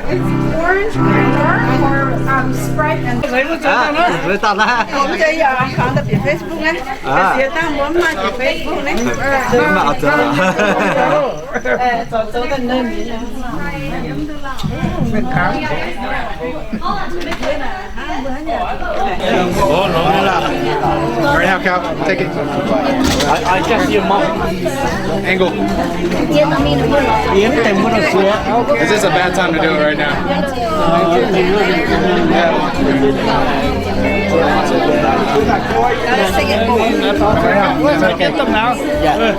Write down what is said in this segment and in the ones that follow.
It's orange or dark or, um, Sprite and โอ้ ลงแล้วล่ะ Right now, Cal, take it. I, I just your mom. Angle. Is this a bad time to do it right now? Yeah. Yeah.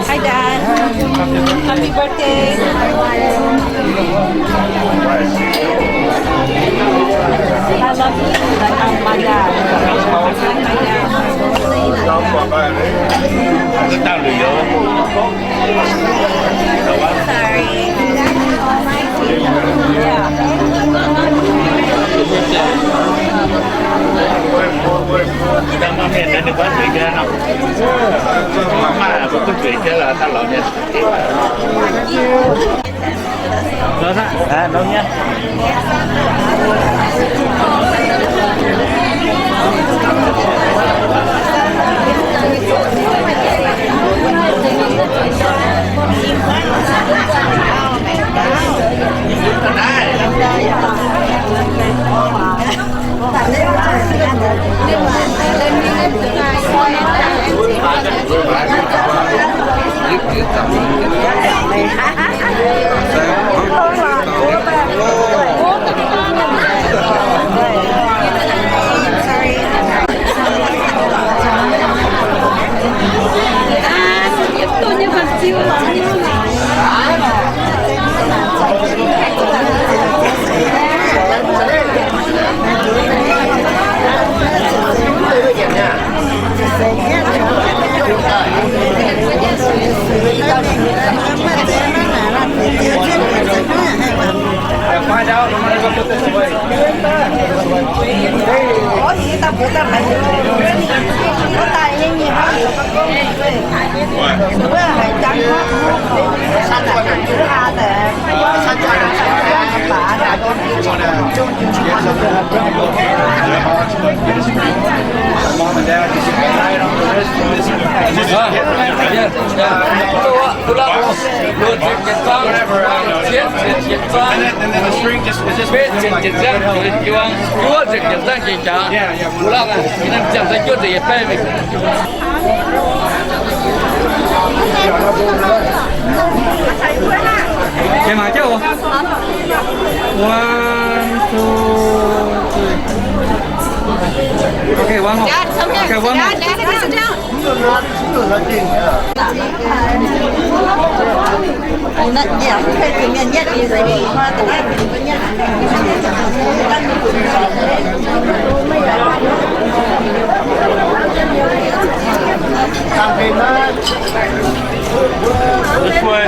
Hi, Dad. Happy birthday. I love you. Like, oh my God. Sorry. Okay, mangc jienv oc. One, two, three. Okay, one more. Dad, come here. Okay, one more. Dad, sit down. This way.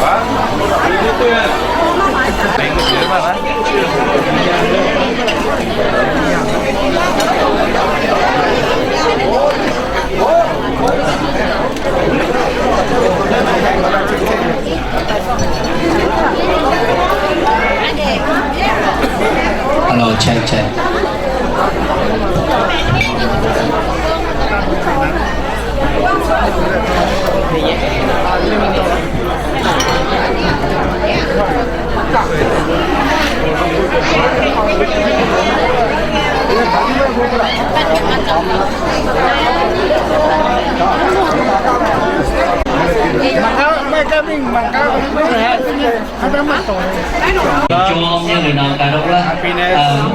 Huh? This way. Hello, check, check. Mangc gaax, mangc gaax. Jorm nyei liuz nor, gaax ndau wuov, mv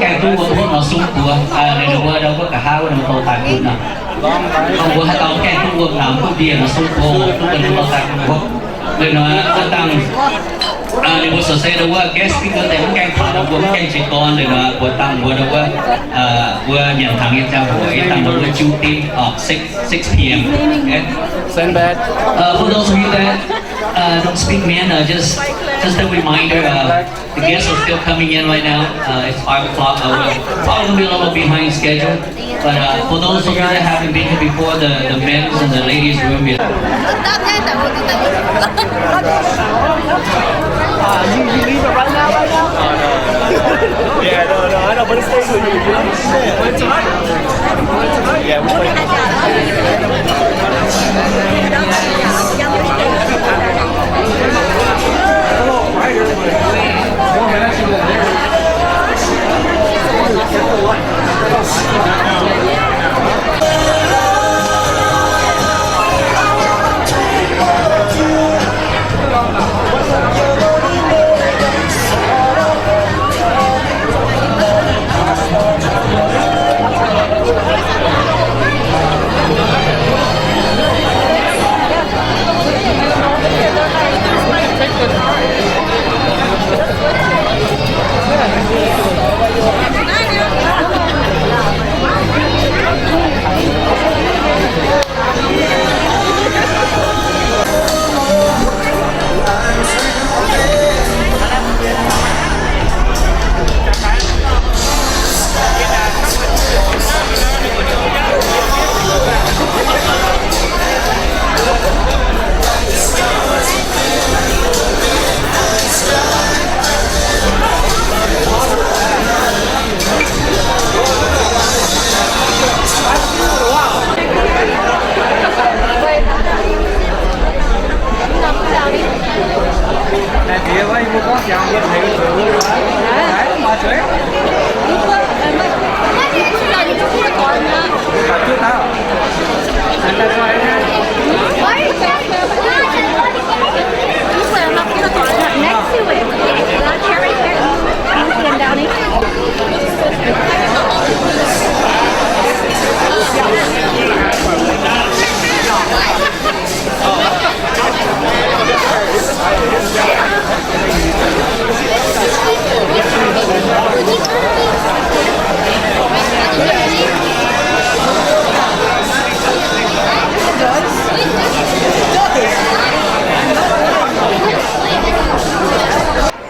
gaengh duqv wuom hopv nor sung buoz, ninh ndau wuov, ndau wuov nqa'haav wuov ninh mbuo dorh daaih bun nor. Dongh mbuo haaix dauh mv gaengh duqv wuom nauz duqv ndie nor sung buoz, duqv bun ninh dorh daaih bun hopv. Liuz nor, aav dangh ninh mbuo so se ndau wuov guest speaker deix mv gaengh taux, ndau mbuo mv gaengh jiez gorn, liuz nor mbuo dangh mbuo ndau wuov, mbuo nyanc hnaangx nyei ziangh hoc, yie dangh mbuo wuov jiu dim, six, six p.m. Okay? Same bed. Uh, for those of you that uh, don't speak Mien, uh, just just a reminder, uh, the guests are still coming in right now. Uh, it's five o'clock. Uh, we're probably gonna be a little behind schedule. But uh, for those of you that haven't been here before, the, the men's and the ladies' room is. Yeah, no, no, I know, but it stays with you. Yeah, we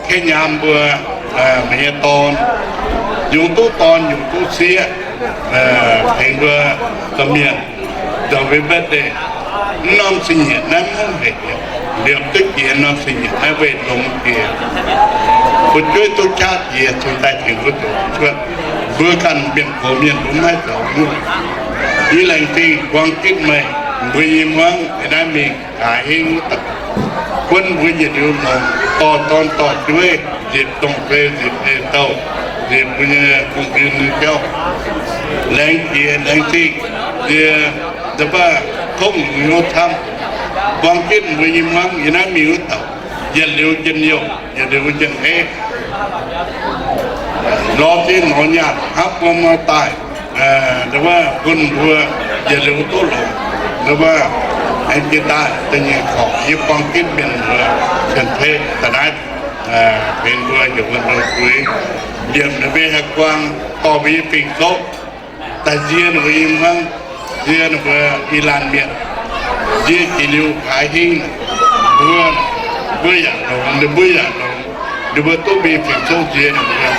Keny nyaam mbuo, meih nyei dorn, yungz duqv dorn yungz duqv sieqv, tengx mbuo domh mienh, domh mienh birthday, mv norm zingh nyeic naaiv mv haic. Liepc duqv jiex norm sin nyeic naaiv weih longx jiex, fu'jueiv duqv qaqv jiex cingx daaih tengx mbuo zoux cuotv. Mbuo ganh mienh gox mienh mbuo maiv zoux nyungc. Yie laengz zingh buang gitv meih, mbuo i hmuangv naaiv mingh haaix hingv wuov dauh, gunv mbuo yietc liuz longx, dorh dorn dorh jueiv, nzipc dongh fei nzipc ei douh, nzipc mbuo nyei gong-gin nyei jauv. Laengz jiex laengz zingh, yie nza'baav tongv hnyouv camv. Buang gitv mbuo i hmuangv yie naaiv mingh wuov dauh, yietc liuz njien-youh, yietc liuz njien-heiv. Lorz zinh lorz nyaanh hnamv mbuo muoz-doic, nduov bun mbuo yietc liuz duqv longx. Nduov aengx jiex daaih da'nyeic korc yie buang gitv mienh mbuo cien-ceqv da'naaiv benx mbuo heuc wuonh zuiz, liemh ninh mbuo haih buang dorh mbuo nyei fing-soqv daaih nzie ninh mbuo i hmuangv, nzie ninh mbuo i laanh mienh, nzie jiex liuz haaix hingv, mbuo, mbuo yaac longx, ninh mbuo yaac longx, ninh mbuo duqv mingh fing-soqv nzie ninh mbuo,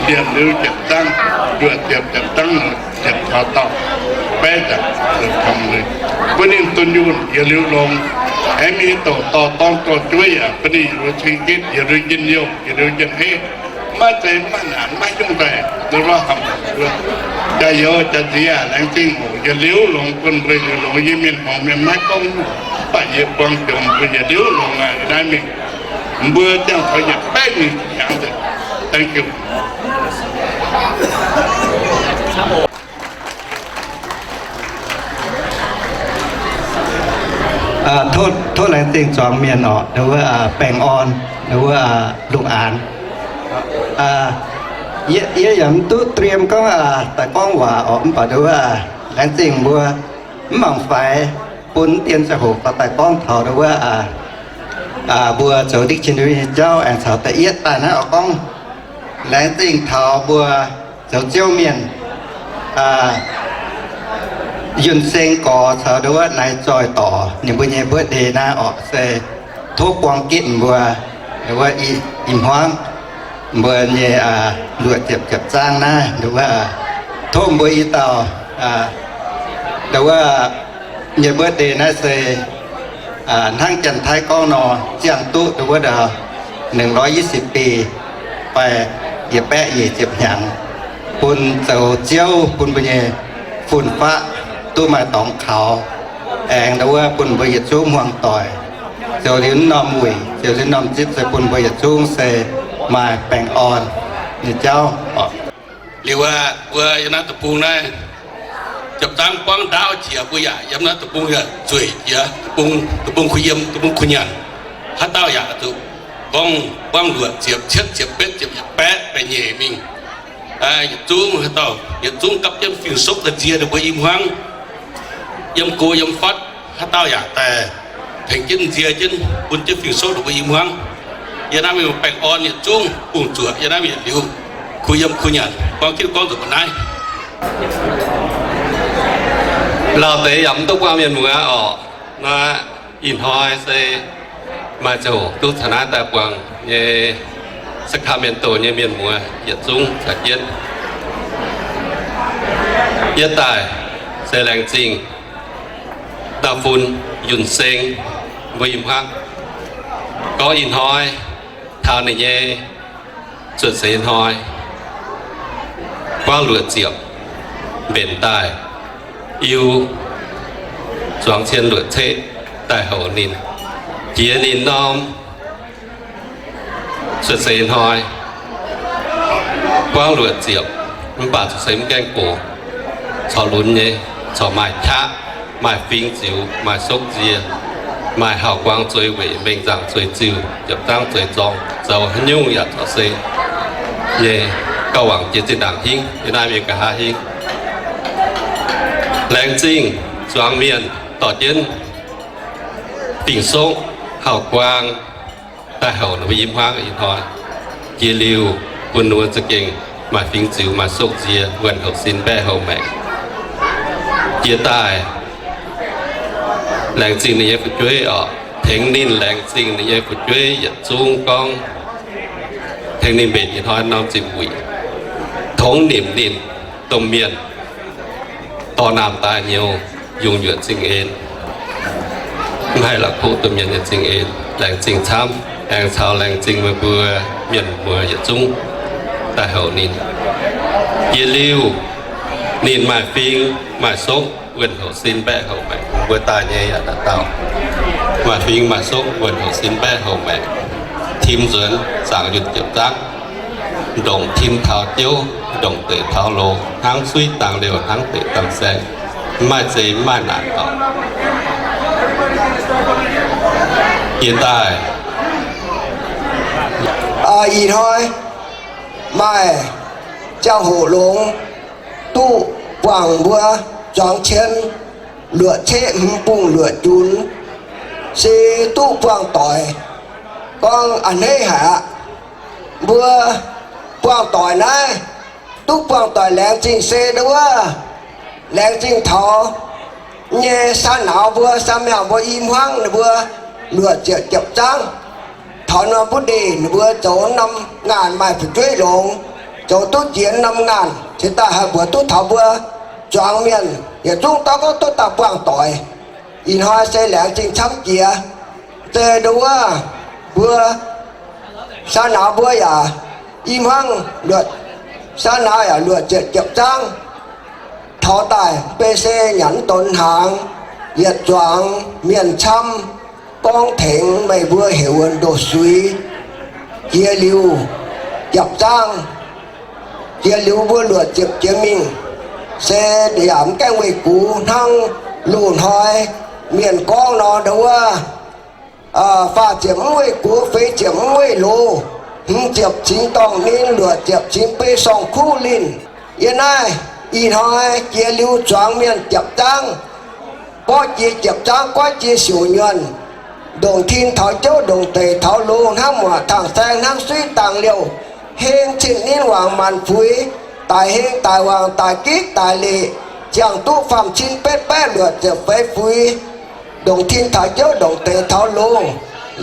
liemh liuz ziepc zangv, nduoqc ziepc, ziepc zangv, ziepc taux dauh, baeqv ziepc, ziepc taux mbuo ninh dunh yunh yietc liuz longx. Aengx mingh douc dorh dorn dorh jueiv yaac bun ninh yietc liuz ceng gitv, yietc liuz njien-youh, yietc liuz njien-heiv. Maiv zeiz maiv naanc maiv nyungc daaih, nduov hnamv mbuo jaa-youz jaa-nziex laengz zingh hoc yietc liuz longx bun mbuo yietc liuz longx. Yie mienh hmuangx mienh maiv gorngv nyungc, mv baac yie buang jomc mbuo yietc liuz longx aqv. Naaiv mingh mbuo ziangh hoc yietc baeqv mingh jangx nzengc. Thank you. Tov, tov laengz zingh zuangx mienh orqc, nduov wuov baengh orn, nduov wuov lungh aanx. Yie, yie yaac mv duqv เตรียม gorngv daaih gorngv waac orqc, mv baac nduov wuov laengz zingh mbuo mv mangc faix bun dien ziangh hoc daaih gorngv taux nduov wuov mbuo zoux dictionary nyei jauv aengx caux da'yietv daaih naaiv oix gorngv laengz zingh taux mbuo zoux Ziouv mienh, Yunh Seng Gorx caux nduov wuov Naaiv Zoih Dorc ninh mbuo nyei birthday naaiv orqc, se tov buang gitv mbuo nduov wuov i hmuangv mbuo nyei luoqc ziepc ziepc zaang naaiv nduov wuov, tov mbuo i dauh nduov wuov nyei birthday naaiv se hnangv Janx-Taiv gorngv nor, ziangh duqv nduov wuov หนึ่งร้อยยี่สิบปี fai yietc baeqv nyic ziepc hnyangx, bun zoux Ziouv bun mbuo nyei fun-faqv duqv maaih dorngx kaux, aengx nduov wuov bun mbuo yietc zungv hmuangx doic zoux liuz norm wuic, zoux liuz norm zipv se bun mbuo yietc zungv se maaih baengh orn nyei jauv. Liuz aqv, mbuo yiem naaiv deic-bung naaiv, ziepc zangv buangv ndaauv jiex, mbuo yaac yiem naaiv deic-bung yaac zueic jiex, deic-bung, deic-bung kuh yiem, deic-bung kuh nyanc. Haaix dauh yaac zuqc gorngv buangv luoqc ziepc, cietv ziepc, betv ziepc, yietc baeqv, baeqv nyeic mingh. Yietc zungv haaix dauh, yietc zungv gapv jienv fing-soqv daaih nzie ninh mbuo i hmuangv. Yiem go yiem fatv, haaix dauh yaac daaih tengx jienv nzie jienv, bun jienv fing-soqv ninh mbuo i hmuangv. Yie naaiv mingh baengh orn yietc zungv bungx zuoqc, yie naaiv mingh yietc liuz kuh yiem kuh nyanc, gorngv jienv gorngv nzuqc ga'naaiv. Lauh deix yaac mv duqv buangh mienh muoz orqc. Naaiv ih hnoi se maaih ziangh hoc duqv caux naaiv daaih buangh nyei Sacramento nyei mienh muoz yietc zungv caux jienv. Yie daaih se laengz zingh dauh fun Yunh Seng mbuo i hmuangv. Gorngv ih hnoi taux ninh nyei cuotv seix hnoi, buangv luoqc ziepc mbenc daaih, iu zuangx cien luoqc ceqv daaih houc ninh. Jiex ninh norm cuotv seix hnoi, buangv luoqc ziepc, mv baac cuotv seix mv gaengh gox, corc lunx nyei, corc maaih qaqv, maaih fingx ziux, maaih sokv nzie, maaih hauv-guaang zueiz weic, mengh nzaangc zueiz ziuh, ziepc zangv zueiz zorng, zoux haaix nyungc yaac corc se nyei gauh wangc jiex zinh ndaangc hingv, yie naaiv mingh nqa'haav hingv. Laengz zingh zuangx mienh dorh jienv fingx-sokv, hauv-guaang daaih houc ninh mbuo i hmuangv ih hnoi. Jiex liuz bun ninh mbuo za'gengh maaih fingx ziux, maaih sokv nzie, wuonh houc sin, mbaeqv houc maengc. Jiex daaih laengz zingh ninh nyei fu'jueiv oc. Tengx ninh laengz zingh ninh nyei fu'jueiv yietc zungv gorngv, tengx ninh mbenc ih hnoi norm ziepc wuic, tongx nimc ninh domh mienh dorh naamh daaih nyouz yungh nyuoqc zingh en. Mv haih la'kuqv duqv mienh nyei zingh en. Laengz zingh camv, aengx caux laengz zingh meih mbuo mienh muoz yietc zungv daaih houc ninh. Jiex liuz, ninh maaih fing maaih sokv wuonh houc sin mbaeqv houc maengc, mbuo daaih nyei yaac dauh dauh maaih fing maaih sokv wuonh houc sin mbaeqv houc maengc, tim nzuonx zaangc yunh ziepc zangv, ndongc tin taux jouv, ndongc deic taux loz, hnangv suiv dangh liouh, hnangv deic dangh saeng, maaih zei maaih naanc oc. Jiex daaih, ih hnoi maaih ziangh hoc longx, duqv buangh mbuo zuangx cien luoqc ceqv hmz bungh luoqc junc, se duqv buangh doic. Gorngv a'hneiv haic aqv. Mbuo buangh doic naaiv, duqv buangh doic laengz zingh se nduov, laengz zingh taux nyei saa nauz mbuo, saa miangh mbuo i hmuangv ninh mbuo luoqc ziepc ziepc zangv. Taux norm butv ndeic ninh mbuo zoux norm ngaanc maaih fu'jueiv longx, zoux duqv jiex norm ngaanc, cingx daaih haih mbuox duqv taux mbuo zuangx mienh yietc zungv dauh gorngv duqv daaih buangh doic. Ih hnoi se laengz zingh camv jiex. Zeiz nduov, mbuo saa nauz mbuo yaac i hmuangv luoqc, saa nauz yaac luoqc ziepc ziepc zangv. Taux daaih B C nyanc mv donx hnaangx, yietc zuangx mienh camv gorngv tengx meih mbuo heuc wuonh ndoqc suiz. Jiex liuz, japc zangv, jiex liuz mbuo luoqc ziepc jiex mingh, se yaac mv gaengh weih gux hnangv loz-hnoi mienh gorngv nor nduov. Faah ziepc mv weih gux, feix ziepc mv weih loz, hmz ziepc cingx dorngh ninh, luoqc ziepc cingx bei sorng-kuv linh. Yie naaiv ih hnoi jiex liuz zuangx mienh japc zangv, borqv jiex japc zangv, goiv jiex siouc nyuonh, ndongc tin taux jouv, ndongc deic taux loz, hnangv muoc tangh saeng, hnangv suiv dangh liouh, heng cin ninh wangc maanc fuix, daic heng daic wangc, daic gitv daic leqc, ziangh duqv faam cin betv baeqv luoqc ziepc feix fuix, ndongc tin taux jouv, ndongc deic taux loz.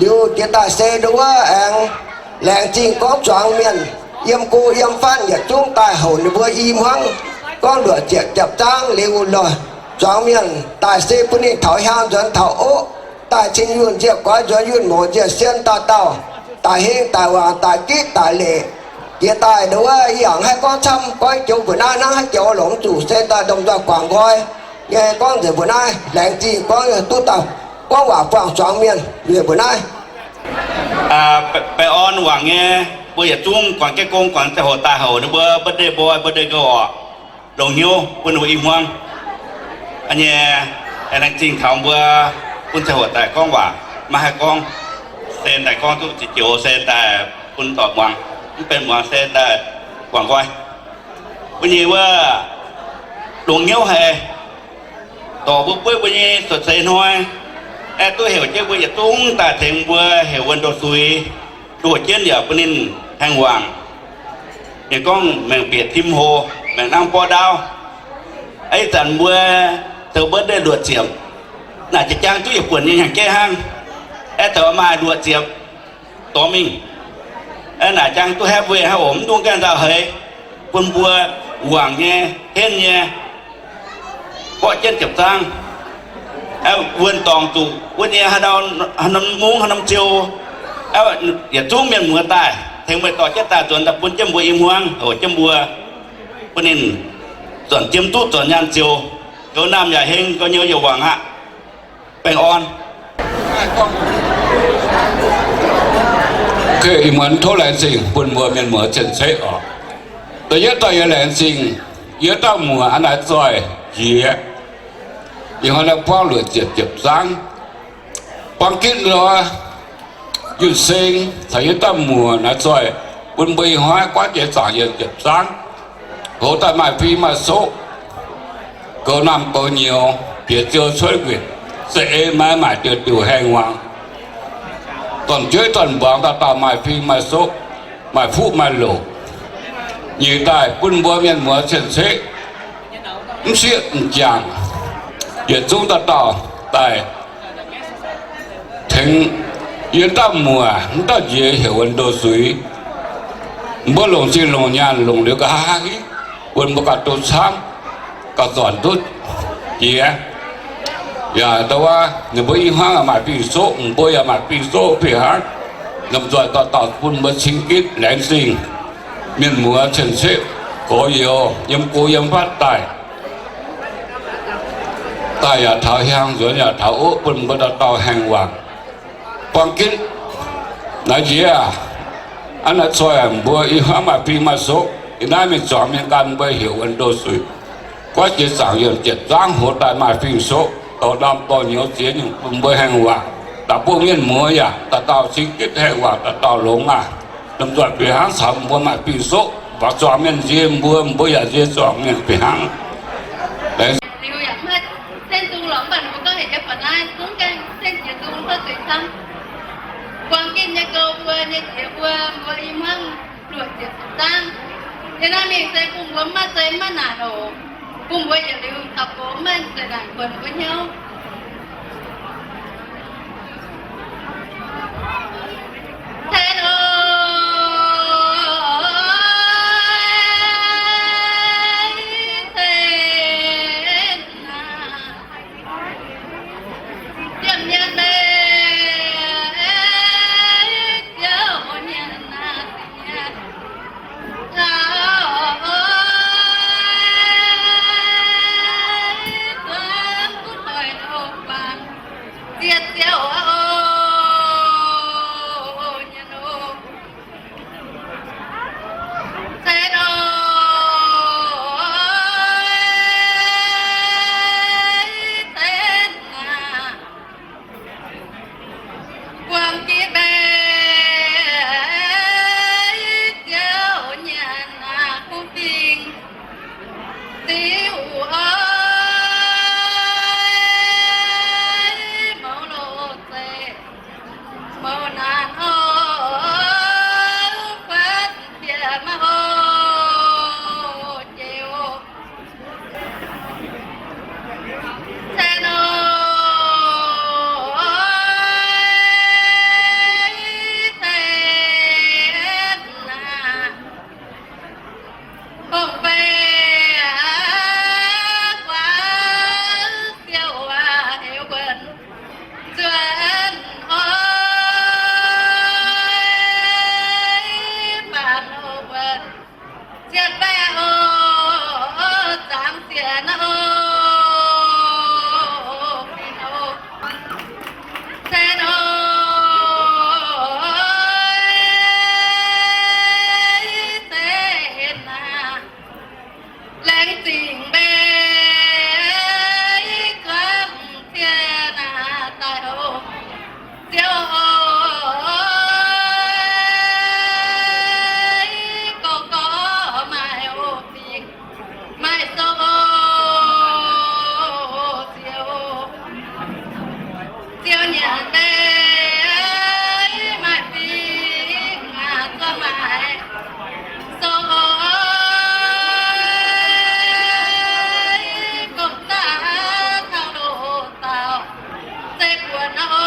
Liuz jiex daaih se nduov aengx laengz zingh gorngv zuangx mienh yiem go yiem fatv yietc zungv daaih houc ninh mbuo i hmuangv gorngv luoqc ziepc japc zangv liuz lorh. Zuangx mienh daaih se bun ninh taux hiaang nzuonx taux oqv, daaih cin yunh nziec goix, nzuonx yunh mouz nziec sien, dauh dauh daic heng daic wangc, daic gitv daic leqc. Jiex daaih nduov yie yaac haih gorngv camv, goiv joux mbuoqc naaiv, hnangv haaix joux longc zuqc se daaih ndongc nzoih guangc nqoi nyei gorngv nzengc mbuoqc naaiv. Laengz zingh gorngv duqv dauh gorngv waac buangh zuangx mienh nzengc mbuoqc naaiv. Baengh orn wangc nyei, mbuo yietc zungv guangc jienv gong, guangc ziangh hoc daaih houc ninh mbuo birthday boy, birthday girl oc. Longc hnyouv bun ninh mbuo i hmuangv nyei. Laengz zingh taux mbuo bun ziangh hoc daaih gorngv waac, maiv haih gorngv, se daaih gorngv duqv ziqc joux, se daaih bun dorc muangx, mv benx muangx se daaih guangc nqoi. Mbuo nyei wuov longc hnyouv haic, dorc mbuo bueiv mbuo nyei cuotv seix hnoi, aeqv, duqv heuc jienv mbuo yietc zungv daaih tengx mbuo heuc wuonh ndoqc suiz, ndoqc jienv yaac bun ninh haengh wangc. Mienh gorngv maengc bieqc tim hlo, maengc nangv borqv ndaauv. Ih zanc mbuo zoux birthday luoqc ziepc, naaic jiex jaang duqv yietc buonc nyei hnyangx-jeiv hnangv. Aeqv, zoux maaih luoqc ziepc dorh mingh. Aeqv, naaic jaang duqv happy hnangv oc, mv dungx gaengh nzauh heix, bun mbuo wangc nyei, henv nyei, borqv jienv ziepc zangv. Aeqv, wuonh dorngc zuqc wuov nyei haaix norm mungv haaix norm ziou, aeqv, yietc zungv mienh muoz daaih tengx meih dorh jienv daaih nzuonx daaih bun jienv mbuo i hmuangv, houc jienv mbuo, bun ninh zornc jiem duqv zornc nyaanh ziouc, goux naamh yaac heng, goux nyouz yaac wangc aqv. Baengh orn. Ih muonz tov laengz zingh bun mbuo mienh muoz cien-ceqv oc. Da'yietv dauh yie laengz zingh yie dauh muoc aqv, naaiv zoih jiex, ih hnoi naaiv buangv luoqc ziepc ziepc zangv. Buangv gitv lorz yunh seng caux yie dauh muoc naaiv zoih bun mbuo ih hnoi guaatv jiex zaangc yienh ziepc zangv. Hoz daaih maaih fing maaih soqv, goux naamh goux nyouz, piex ziou cuotv nquinc, za'eix maaiz maaic diuc diuc haengh wangc. Dorn-jueiv dorn-mbuangz dauh dauh maaih fing maaih soqv, maaih fuqv maaih loc. Nyic daaih bun mbuo mienh muoz cien-ceqv mv sieqv m'jangc, yietc zungv dauh dauh daaih tengx yie dauh muoc, wuov dauh njiec heuc wuonh ndoh suiz. Mbuo longc zingh longc nyaanh longc liuz nqa'haav hiuv bun mbuo gauh duqv camv, gauh zornc duqv jiex. Yaac ndau wuov ninh mbuo i hmuangv yaac maaih fing-soqv, mbuo yaac maaih fing-soqv fih hnangv. Lomh nzoih dauh dauh bun mbuo cing gitv laengz zingh. Mienh muoz cien-ceqv gorx-youz yiem go yiem fatv daaih, daaih yaac taux hiaang, nzuonx yaac taux oqv, bun mbuo dauh dauh haengh waac. Buang gitv naaiv njiec aac, aav naaiv coiv mbuo i hmuangv maaih fing maaih soqv. Ih naaiv mingh zuangx mienh ganh mbuo heuc wuon ndo suic. Guaaiv jiex zaangc yiem jietc nzangv hoz daaih maaih fing-soqv, dorh ndamv dorh nyouz ziex nyungc bun mbuo haengh waac. Da'buv mienh muoz yaac dauh dauh cing gitv haengh waac, dauh dauh longx aac. Lomh nzoih fih hnangv caux mbuo maaih fing-soqv, mbuo zuangx mienh nzie mbuo, mbuo yaac nzie zuangx mienh fih hnangv. Liuz yaac maiv ceng zung lorngx, mv baac mbuo gorngv heuc nyei buatc naaiv zungv gaengh ceng jiex zung hov zuiz camv. Buang gitv nyei gouv mbuo nyei jiex mbuo, mbuo i hmuangv luoqc ziepc zaang. Yiem naaiv mingh se bun mbuo maiv zeiz maiv naanc oc. Bun mbuo yietc liuz daux gaux maiv zeiz naanc kuonx mbuo hnyouv. Cen oc, cen aac. Ziepc nyanc leiz ziouc nyanc naaic ziepc nyanc taux oix zuangx duqv doic oc guangc. Ziepc ziouc oc, nyanc oc. Cen oc, cen aac. Buangh gitv mbaeqc ziouc nyanc naaic kuv fingx. Ziouv oix mouz loz-zeic, mouz naanc oix fatv bieqc maiv oix jiex oc. Cen oc, cen aac. Hongh beiv guaax siou aac heuc wuonc zuonc oix baanc oc wuonc. Ziepc baeqv oc, zangx sienx oc, fingx oc, cen oc, cen aac. Laengz zingh mbuo zuangx cien aac daaih oc. Ziouv oc, gorx gorx maaih oc fingx, maaih sou oc, Ziouv. Ziouv nyanc mbuo maaih fingx aac, zuangx maaih sou oc, gomh zaqv taux loz-daauh, zeiv buonc oc,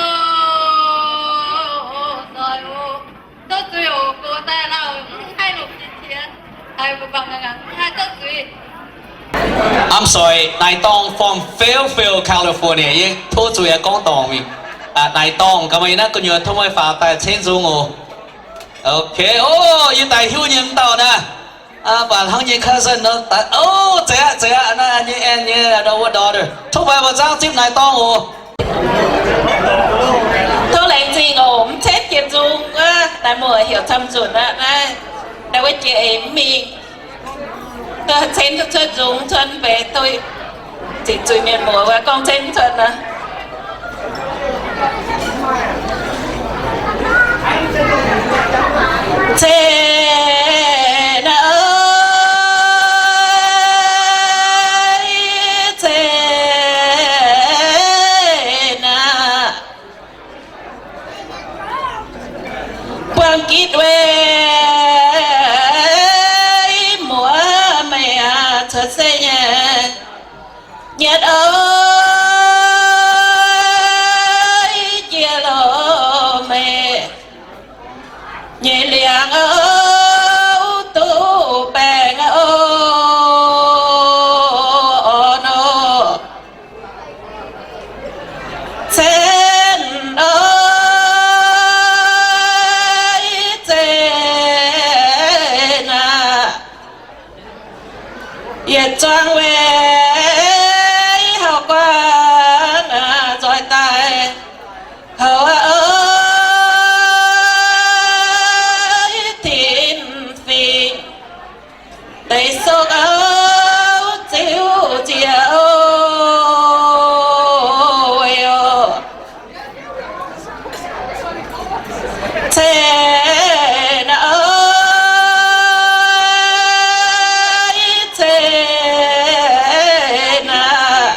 zoih oc. Tov zuiz oc, gox daaih lauh mv haih longc jiex qiex, haiz mbuo bangc ngaengc mv haih tov zuiz. I'm sorry, naaiv dorngh from Fairfield, California. Yie tov zuiz gorngv dorngh mingh. Naaiv dorngh ga'maih naaiv gu'nyuoz tov meih faaux daaih ceng nzung oc. Ok, o, yie daaih hiuv nyei mv dauh naaiv. Baac hnangv nyei cousin nor, o, zeiz aqv, zeiz aqv, naaiv nyei aunt nyei daughter. Tov meih mbuo zaangv zipv naaiv dorngh oc. Tov laengz zingh oc, mv cetv jiex nzung wuov, naaiv muoz heuc camv nzunc aqv, naaiv, naaiv wuov jiex eix mv mingh. Ceng cuotv nzung cuotv mv bei, tov ziqc zuiz mienh muoz wuov gorngv ceng cuotv naaiv. Ceng naaiv, ceng naaiv. Buangh gitv weic muoz meih aac, cuotv seix nyei nyietv oc, jiex loh meih nyei liangx oc, duqv baengh oc, orn oc. Zuangx weic hauv guangc nzoih daaih, houv tin-fingx deix sokv ziuv nziex oc. Cen, cen aac,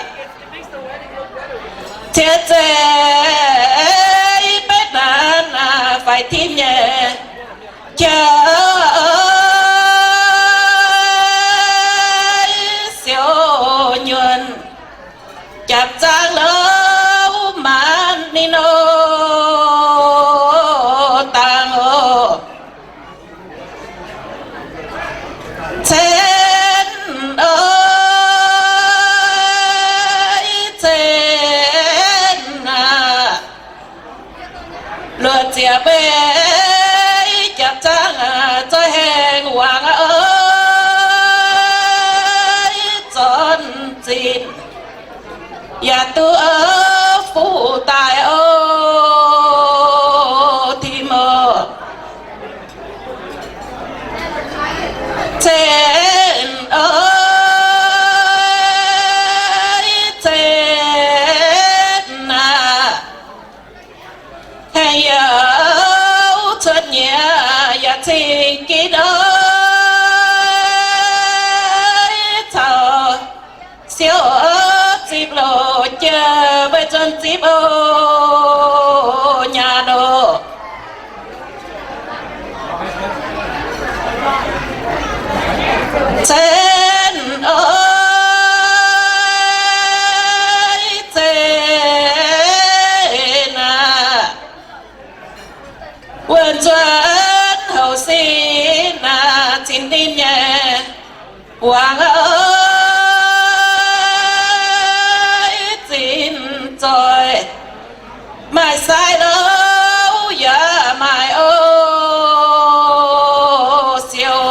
cien zeiz betv naanc faix tin nyei, jauv siou nyuonh, japv zaangv louv maanc ninh oc, dangh oc. Cen, cen aac, luoqc ziepc mbeih japv zaangv zoih hengx wangc, zornc zinh yaac duqv fuqv daaih oc, tim oc. Cen, cen aac, hengx youh cuotv nyiex yaac cing ginv oc, caux siou zipv loz jiex mbuo zunh zipv oc, nyaanh oc. Cen, cen aac, wuonh nzuonx houc sin aac, cin ninh nyei wangc, zinh zoih maaih sai louv yaac maaih oc, siou oc.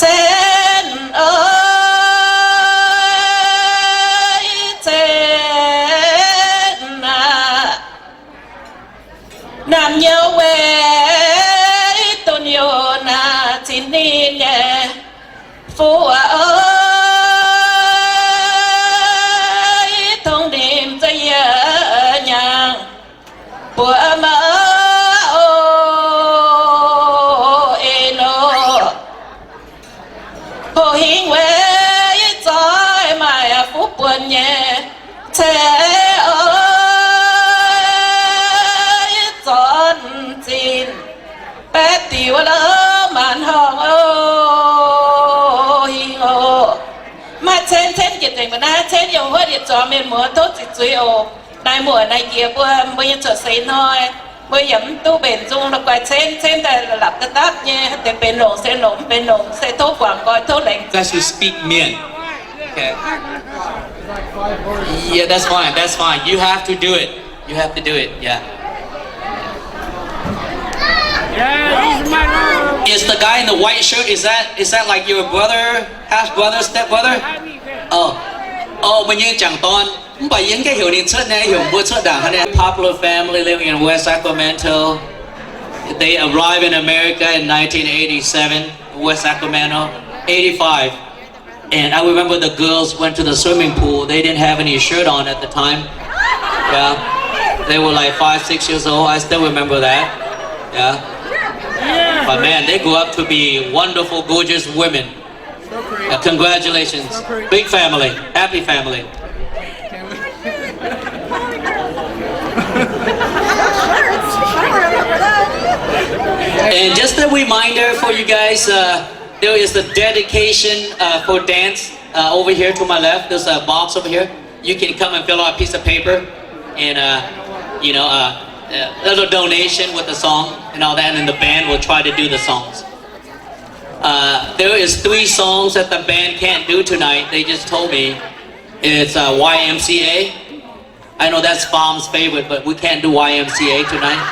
Cen, cen aac, naamh nyouz weic dunh youz naaic cin ninh nyei fuqv oc, tongx nimc za'yiec nyaangh buoz mouc oc, en oc. Hoc hingv weic zoih maaih fuqv buonc nyei ceix oc, zornc zinh baeqv diuc wuov louv maanc horngh oc, hingh oc. Maaih cen, cen jiex zengc mbuo naaiv cen yiem huotv yietc zuangx mienh muoz tov ziqc zuiz oc. Naaiv muoc naaiv jiex mbuo, mbuo nyei cuotv seix hnoi mbuo yaac mv duqv mbenc nzung la'guaih cen, cen daaih la'lapc daaih dapv nyei, deix benx longc se longc, mv benx longc se tov guangc nqoi, tov laengz zingh. Guys who speak Mien. Okay. Yeah, that's fine. That's fine. You have to do it. You have to do it. Yeah. Is the guy in the white shirt, is that, is that like your brother, half brother, step brother? Oh. Oh, mbuo nyei jangc dorn. Mv baac yie mv gaengh heuc ninh cuotv naaiv, heuc mbuo cuotv ndaangc hnangv naaiv. Popular family living in West Sacramento. They arrived in America in nineteen eighty-seven, West Sacramento, eighty-five. And I remember the girls went to the swimming pool. They didn't have any shirt on at the time. Yeah. They were like five, six years old. I still remember that. Yeah. But man, they grew up to be wonderful, gorgeous women. Uh, congratulations. Big family. Happy family. And just a reminder for you guys, uh, there is a dedication, uh, for dance, uh, over here to my left. There's a box over here. You can come and fill out a piece of paper and, uh, you know, uh, a little donation with the song and all that, and then the band will try to do the songs. Uh, there is three songs that the band can't do tonight. They just told me it's, uh, Y M C A. I know that's Farm's favorite, but we can't do Y M C A tonight.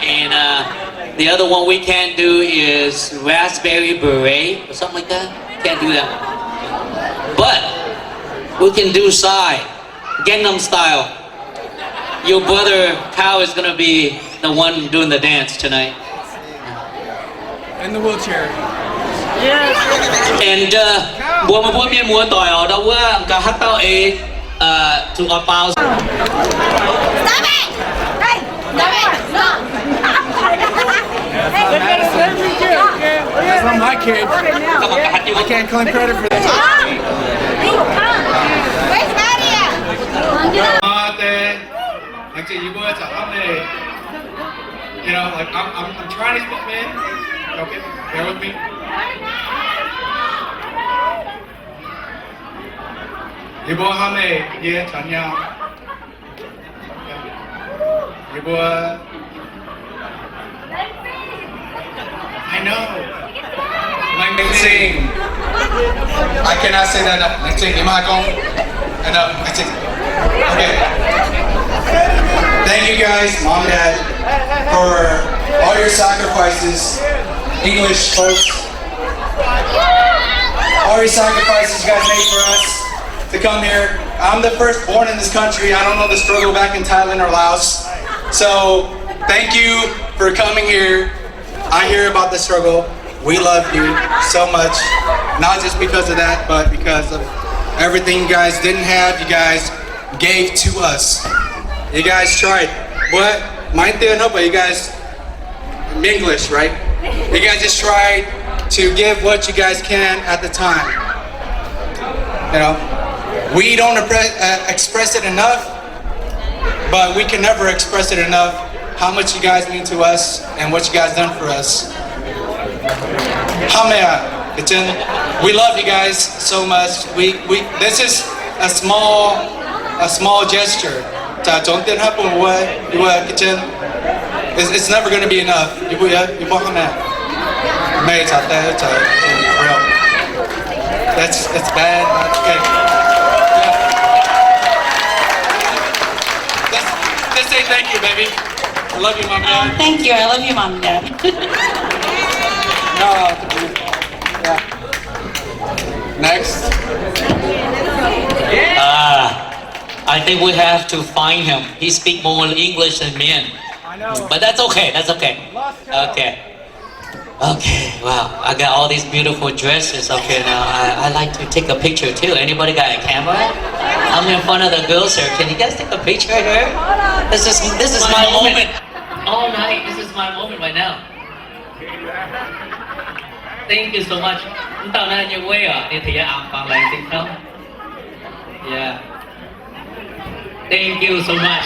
And, uh, The other one we can't do is raspberry beret or something like that. Can't do that one. But we can do Psy, Gangnam Style. Your brother Kyle is gonna be the one doing the dance tonight. In the wheelchair. And uh, mbuo, mbuo mienh muoz-doic oc, ndau wuov ga'haav dauh eix, uh, to oix baaux. Stop it! Hey, stop it! Stop! That's not my kid. I can't claim credit for that. Where's Maddie at? Laengz zingh yie mbuo caux hnamv meih. You know, like, I'm, I'm, I'm trying to speak, man. Okay, bear with me. Yie mbuo hnamv meih, yie caux nyaam. Yie mbuo I know. Laengz zingh. I cannot say that enough. Laengz zingh. Yie mbuo haih gorngv enough. Laengz zingh. Okay. Thank you guys, Mom, Dad, for all your sacrifices. English, folks. All your sacrifices you guys made for us to come here. I'm the firstborn in this country. I don't know the struggle back in Thailand or Laos. So, thank you for coming here. I hear about the struggle. We love you so much. Not just because of that, but because of everything you guys didn't have, you guys gave to us. You guys tried. But my thing, I know, but you guys, English, right? You guys just try to give what you guys can at the time. You know, we don't appre- uh, express it enough, but we can never express it enough how much you guys mean to us and what you guys done for us. Hnamv meih aqv, ga'zien. We love you guys so much. We, we, this is a small, a small gesture. Zaqc zongx dien haaix bun wuov, wuov ga'zien. It's, it's never gonna be enough. Yie mbuo, yie mbuo hnamv meih. Meih caux deix, caux, real. That's, that's bad. Okay. Yeah. Let's, let's say thank you, baby. I love you, Mom and Dad. Thank you. I love you, Mom and Dad. No. Yeah. Next. Ah, I think we have to find him. He speak more English than me. I know. But that's okay. That's okay. Okay. Okay. Wow. I got all these beautiful dresses up here now. I, I like to take a picture too. Anybody got a camera? I'm in front of the girls here. Can you guys take a picture here? This is, this is my moment. All night, this is my moment right now. Thank you so much. Mv dauh naaiv nyei uei oc, ninh tengx yie aengx bangc laengz zingh taux. Yeah. Thank you so much.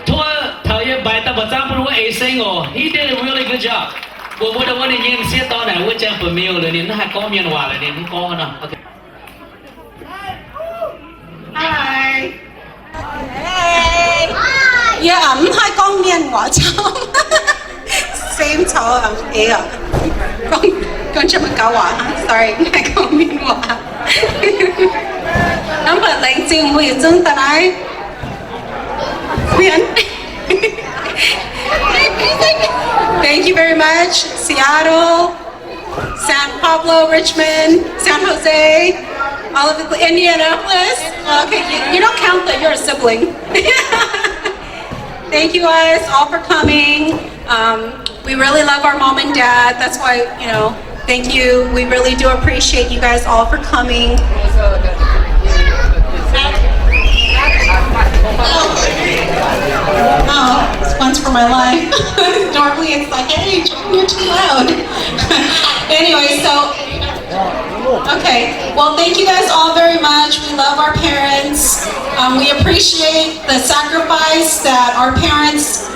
Tov taux yie mbaix daaih mbuoqc zaangv bun wuov Eix Seng oc. He did a really good job. Mbuo muoz-doic wuov ninh nyei m'sieqv dorn naaic wuov janx-buoz-miuh liuz ninh mv haih gorngv mienh waac liuz ninh mv gorngv nor. Okay. Hi. Yie mv haih gorngv mienh waac camv. Same caux eix oc. Gorngv, gorngv German gauh waac. Sorry, mv haih gorngv mienh waac. Hnamv buatc laengz zingh mbuo yietc zungv daaih naaiv. Mienh. Thank you very much, Seattle. San Pablo, Richmond, San Jose, all of the, Indianapolis. Well, okay, you, you don't count that. You're a sibling. Thank you guys all for coming. Um, we really love our mom and dad. That's why, you know, thank you. We really do appreciate you guys all for coming. Oh, it's once for my life. Normally it's like, hey, you're too loud. Anyway, so, okay. Well, thank you guys all very much. We love our parents. Um, we appreciate the sacrifice that our parents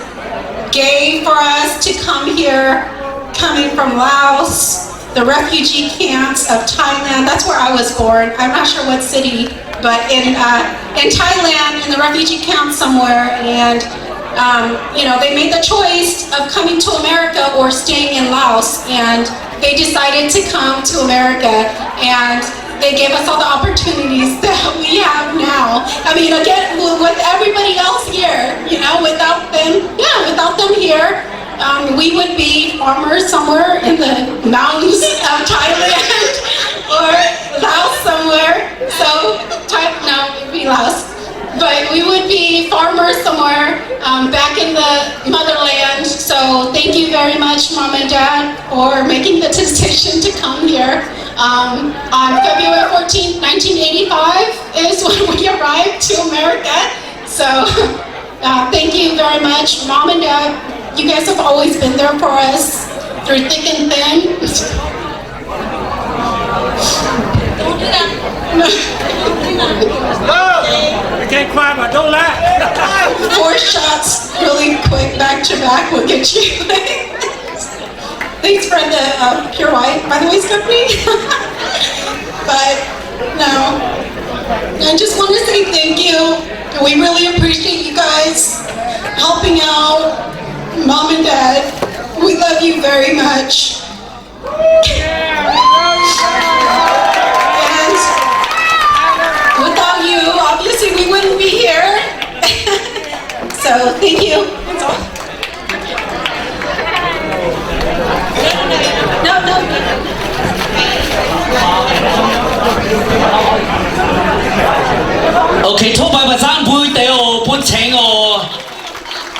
gave for us to come here, coming from Laos, the refugee camps of Thailand. That's where I was born. I'm not sure what city, but in, uh, in Thailand, in the refugee camp somewhere, and, um, you know, they made the choice of coming to America or staying in Laos, and they decided to come to America, and they gave us all the opportunities that we have now. I mean, again, w- with everybody else here, you know, without them, yeah, without them here, Um, we would be farmers somewhere in the mountains of Thailand or Laos somewhere. So, Thai, no, it'd be Laos. But we would be farmers somewhere, um, back in the motherland. So thank you very much, Mom and Dad, for making the decision to come here. Um, on February fourteenth, nineteen eighty-five is when we arrived to America. So, uh, thank you very much, Mom and Dad. You guys have always been there for us through thick and thin. Don't do that. You can't cry, but don't laugh. Four shots really quick, back to back, will get you. Thanks for the, uh, Pure White, by the way, Stephanie. But no, I just want to say thank you. We really appreciate you guys helping out Mom and Dad. We love you very much. And without you, obviously, we wouldn't be here. So, thank you. That's all. No, no. Okay, tov mbuo zaangv mbui deix oc, bun cengx oc.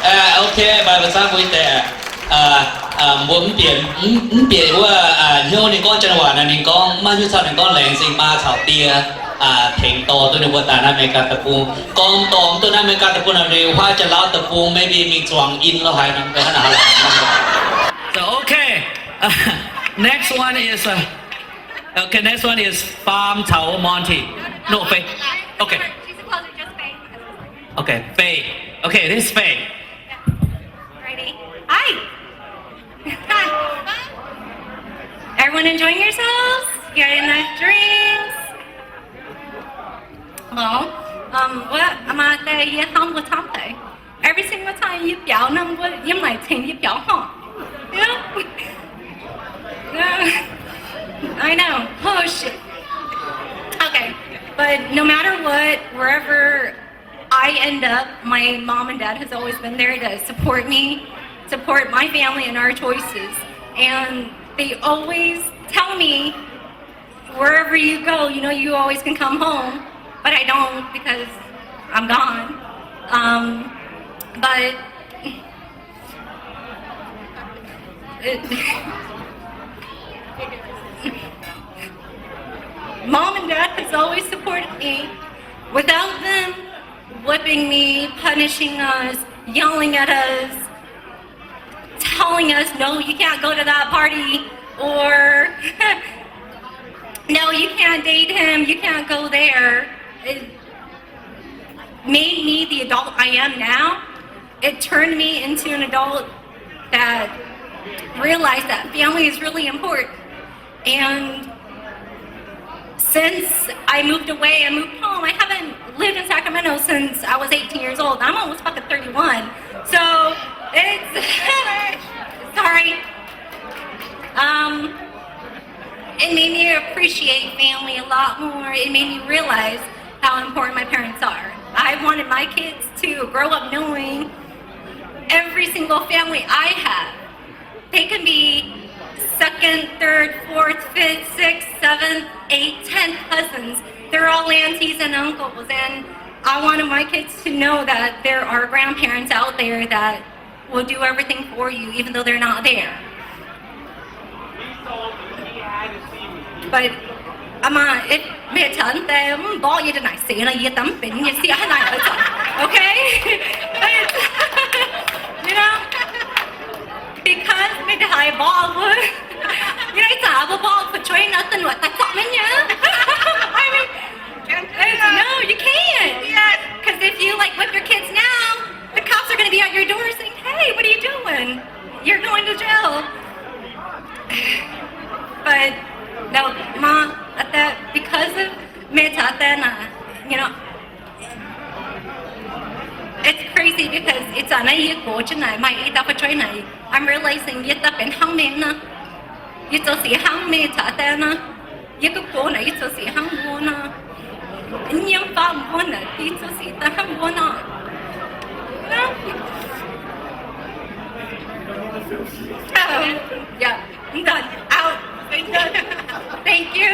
Aa, okay, mbuo zaangv mbui deix. Aa, mbuo mv bieqc, mv bieqc wuov, aa, hnyouv ninh gorngv janx waac nor, ninh gorngv maiv hnyouv caux ninh gorngv laengz zingh maa caux die, aa, tengx dorh duqv ninh mbuo daaih naaiv America deic-bung. Gorngv dorh duqv naaiv America deic-bung nor, ninh huaav Janx-Lauv deic-bung, maybe mingh zuangx in lo haaix nyungc deix hnangv naaic. So, okay. Next one is, uh, okay, next one is Farm caux Monty. No, Faye. Okay. Okay, Faye. Okay, this is Faye. Ready? Hi. Hi. Everyone enjoying yourselves? You got enough drinks? Well, um, what? I'm out there, yeah, humble Every single time yie biaux nor, mbuo yiem naaic tengx yie biaux hov. You know? I know. Oh, shit. Okay. But no matter what, wherever I end up, my mom and dad has always been there to support me, support my family and our choices. And they always tell me, wherever you go, you know, you always can come home. But I don't because I'm gone. Um, but it, mom and dad has always supported me. Without them whipping me, punishing us, yelling at us, telling us, "No, you can't go to that party," or, "No, you can't date him, you can't go there." It made me the adult I am now. It turned me into an adult that realized that family is really important. And since I moved away and moved home, I haven't lived in Sacramento since I was eighteen years old. I'm almost fucking thirty-one. So it's, sorry. Um, it made me appreciate family a lot more. It made me realize how important my parents are. I wanted my kids to grow up knowing every single family I have. They can be second, third, fourth, fifth, sixth, seventh, eighth, tenth cousins. They're all aunties and uncles. And I wanted my kids to know that there are grandparents out there that will do everything for you, even though they're not there. But, 阿嫲, if meih caux naaiv deix mv mborqv yie daaih naaic seix nor, yie daaih mv benx nyei sieqv hnangv naaic oix zuqc. Okay? You know? Because meih daaih haiz mborqv wuov, you know, ih zanc mbuo mborqv fu'jueiv nor, da'nyuoqc daaih zorqv maiv nyei. I mean, no, you can't. Because if you, like, whip your kids now, the cops are gonna be at your door saying, "Hey, what are you doing? You're going to jail." But no, Mom, at that, because of meih caux deix naaic, you know, it's crazy because ih zanc naaiv yie gox jienv naaic, maaih i dauh fu'jueiv naaic, I'm realizing yie daaih benx hnangv meih nor. Yie zoux sic hnangv meih caux deix nor. Yie duqv gox naaic, yie zoux sic hnangv mbuo nor. Yie nyiemv faam mbuo naaic, yie zoux sic daaih hnangv mbuo nor. Oh, yeah, I'm done. Out. I'm done. Thank you.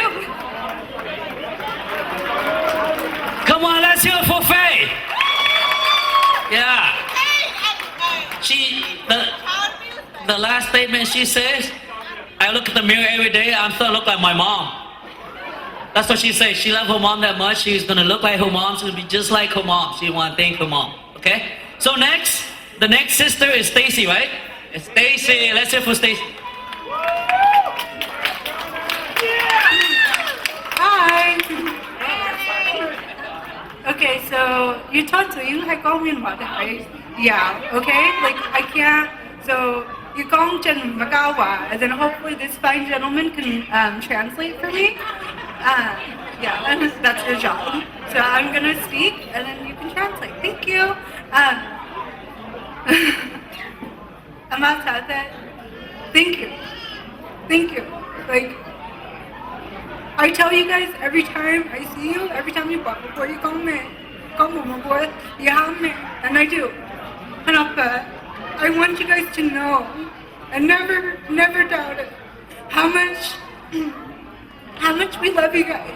Come on, let's hear it for Faye. Yeah. She, the, the last statement she says, "I look at the mirror every day, I'm starting to look like my mom." That's what she says. She loves her mom that much. She's gonna look like her mom. She's gonna be just like her mom. She wanna thank her mom. Okay? So next, the next sister is Stacy, right? It's Stacy. Let's hear for Stacy. Hi. Okay, so you talk to you like all in what, right? Yeah, okay? Like, I can't, so you call Jen Magawa, and then hopefully this fine gentleman can, um, translate for me. Uh, yeah, that's your job. So I'm gonna speak, and then you can translate. Thank you. Um, Amaa Caa Taaih, thank you. Thank you. Like, I tell you guys every time I see you, every time you bump before you call me, call me, boy, you have me, and I do. And I'll bet. I want you guys to know, and never, never doubt it, how much how much we love you guys.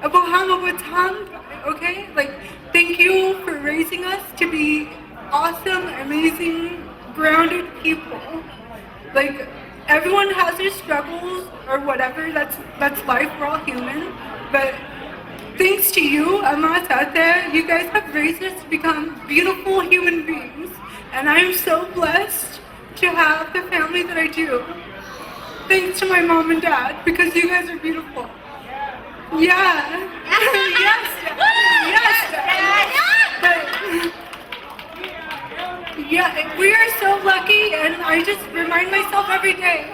About how much time, okay? Like, thank you for raising us to be awesome, amazing, grounded people. Like, everyone has their struggles or whatever. That's that's life. We're all human. But thanks to you, Amaa Caa Taaih, you guys have raised us to become beautiful human beings, and I am so blessed to have the family that I do. Thanks to my mom and dad, because you guys are beautiful. Yeah. Yes, Dad. Yes, Dad. But, yeah, we are so lucky, and I just remind myself every day.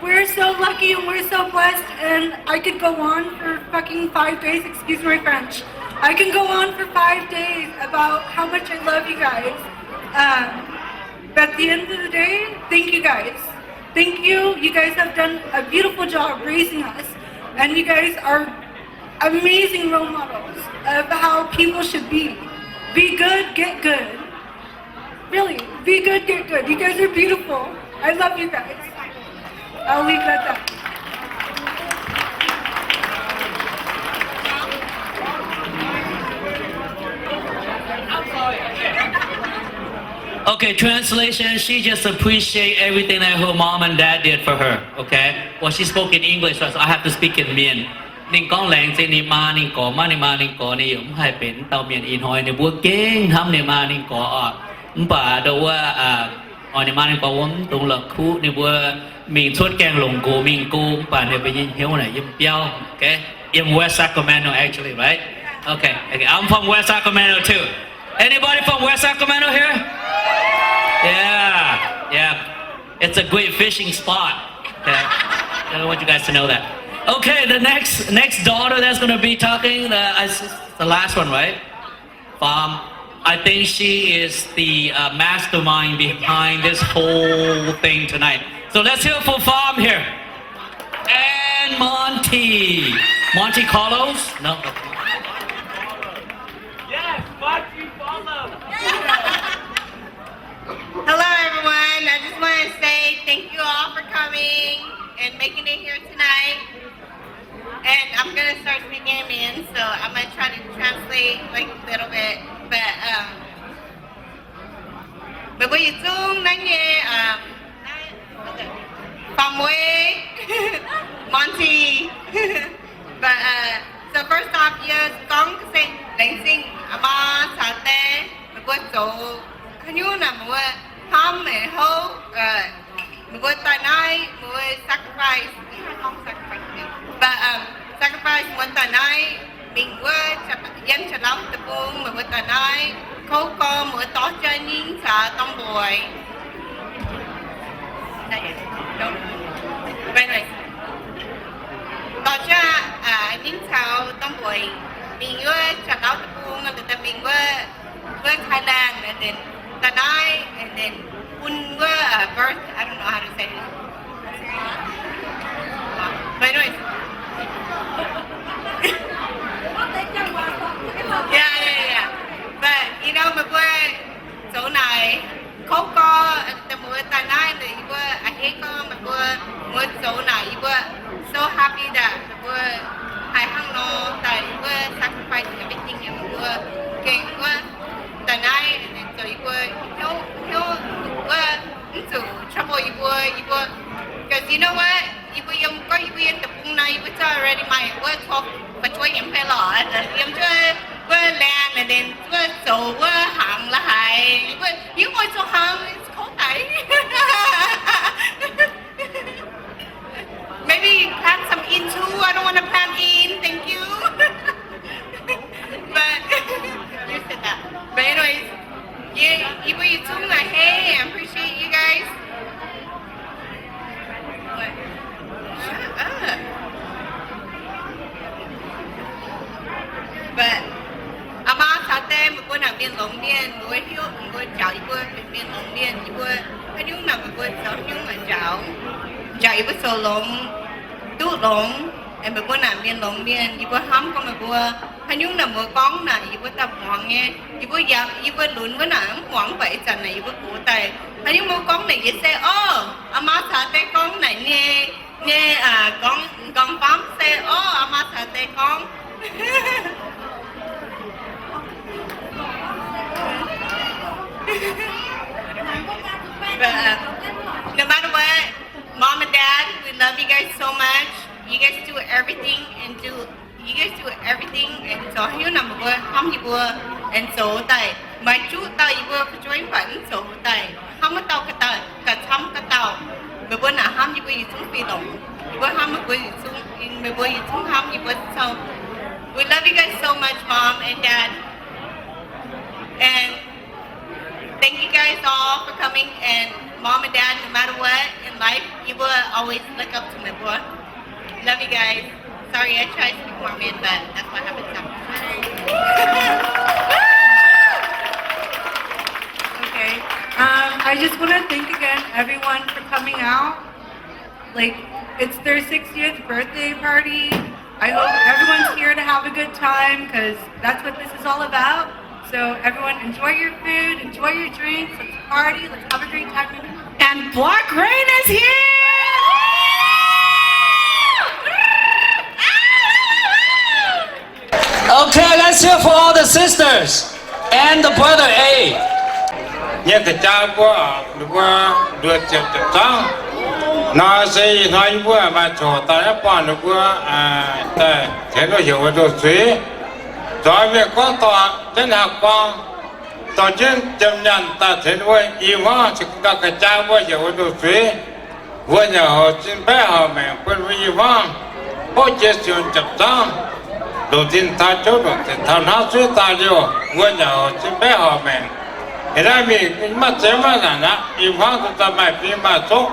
We're so lucky and we're so blessed, and I could go on for fucking five days, excuse my French. I can go on for five days about how much I love you guys. Um, But at the end of the day, thank you guys. Thank you. You guys have done a beautiful job raising us. And you guys are amazing role models of how people should be. Be good, get good. Really, be good, get good. You guys are beautiful. I love you guys. I'll leave it at that. Okay, translation, she just appreciate everything that her mom and dad did for her, okay? Well, she spoke in English, so I have to speak in Mien. Ninh gorngv laengz zingh ninh maa ninh gorx, maiv ninh maa ninh gorx ninh yaac mv haih benx dauh mienh ih hnoi ninh mbuo gengh hnamv ninh maa ninh gorx oc. Mv baac ndo wuov, oix ninh maa ninh gorx wuov mv dungx la'kuqv ninh mbuo mingh cuotv gaengh longc nqox mingh go, mv baac ninh mbuo nyei hnyouv naaic yiem biauv, okay? Yiem West Sacramento, actually, right? Okay, okay, I'm from West Sacramento too. Anybody from West Sacramento here? Yeah, yeah. It's a great fishing spot. Okay. I don't want you guys to know that. Okay, the next next daughter that's gonna be talking, the, I s- the last one, right? Pham. I think she is the uh, mastermind behind this whole thing tonight. So let's hear for Pham here. And Monty. Monty Carlos? No. Yes, Monty Carlos. Hello, everyone. I just want to say thank you all for coming and making it here tonight. And I'm gonna start speaking in Mien, so I'm gonna try to translate like a little bit. But um, meih mbuo yietc zungv naaiv nyei um, Pham Wei, Monty. But uh, so first off, yie gorngv se laengz zingh a'maa caux deix meih mbuo zoux haaix nyungc naaic meih mbuo hnamv meih houv, meih mbuo daaih naaiv, meih mbuo sacrifice, sacrifice, but um, sacrifice meih mbuo daaih naaiv, mingh wuov yiem Janx-Lauv deic-bung, meih mbuo daaih naaiv, kouv gorx meih mbuo dorh jienv ninh caux Domh Mbuox. Dorh jienv ninh caux Domh Mbuox mingh wuov Janx-Lauv deic-bung, mingh wuov wuov Thailand, and then daaih naaiv, and then bun wuov uh, birth, I don't know how to say it. But anyways. Yeah, yeah, yeah. But you know, meih mbuo zoux naaic kouv gorx, da'muoz daaih naaiv, mbuo zoux naaic yie mbuo so happy daaih, mbuo haih hnangv nor daaih yie mbuo sacrifice everything yiem mbuo gengh wuov daaih naaiv, and then zoux yie mbuo hnyouv, hnyouv wuov mv zuqc trouble yie mbuo, yie mbuo, 'cause you know what, yie mbuo yiem gorngv yie mbuo yiem deic-bung naaiv yie mbuo zungv already maaih wuov twelve, fu'jueiv nyei fai lorqc, yiem wuov, wuov laengz, and then wuov zoux wuov hnaangx la'haaix, yie mbuo, yie mbuo zoux hnaangx, it's cold daic. Maybe plant some in too. I don't want to plant in. Thank you. But you said that. But anyways, yie, yie mbuo yietc zungv naaic, hey, I appreciate you guys. What? Shut up. But อาม่า caux deix meih mbuo naaic mienh longx mienh, mbuo hiuv mbuo njaaux yie mbuo mienh longx mienh, yie mbuo haaix nyungc naaic meih mbuo zoux haaix nyungc naaic njaaux, njaaux yie mbuo zoux longx, duqv longx. Meih mbuo naaic mienh longx mienh, yie mbuo hnamv gorngv meih mbuo haaix nyungc naaic mbuo gorngv naaic yie mbuo daaih muangx nyei, yie mbuo yaac, yie mbuo lunx wuov naaic mv muangx, mv baac ih zanc naaic yie mbuo gox daaih haaix nyungc mbuo gorngv naaic yie se, orv, อาม่า caux deix gorngv naaic nyei, nyei, gorngv, gorngv famv se, orv, อาม่า caux deix gorngv. But, uh, no matter what, Mom and Dad, we love you guys so much. You guys do everything and do, you guys do everything and zoux haaix nyungc naaic meih mbuo hnamv yie mbuo and zoux daaih, maaih zuqc dauh yie mbuo fu'jueiv mv baac mv zoux daaih hnamv wuov dauh ga'dauh, ga'camv ga'dauh. Meih mbuo naaic hnamv yie mbuo yietc zungv fih longx. Yie mbuo hnamv meih mbuo yietc zungv, meih mbuo yietc zungv hnamv yie mbuo zoux. We love you guys so much, Mom and Dad. And thank you guys all for coming. And Mom and Dad, no matter what in life, you will always look up to meih mbuo. Love you guys. Sorry, I try to speak more Mien, but that's what happens sometimes. Okay. Um, I just want to thank again everyone for coming out. Like, it's their sixtieth birthday party. I hope everyone's here to have a good time, 'cause that's what this is all about. So everyone, enjoy your food, enjoy your drinks, let's party, let's have a great time. And Black Rain is here! Okay, let's hear for all the sisters and the brother A. Nyei ga'jaa mbuo, ninh mbuo nduov ziepc ziepc zangv. Nor se ih hnoi yie mbuo maaih zoqc daaih aengx buangh ninh mbuo daaih tengx nduov heuc wuov ndoqc zuiz. Zoux mienh gorngv dorh jienv haaix guang, dorh jienv jiem nyaanh daaih tengx ninh mbuo i hmuangv, ga'jaa mbuo heuc wuov ndoqc zuiz. Mbuo nyanc horc zinh baeqv horc maengc bun mbuo i hmuangv, hopv jiex siou ziepc zangv, longc zinh taux jouv, longc zinh taux hnangv zuiv daaih liouh, mbuo nyanc horc zinh baeqv horc maengc. Ih naaiv mingh maiv zeiz maiv naanc aqv. I hmuangv daaih maaih fing maaih zongv,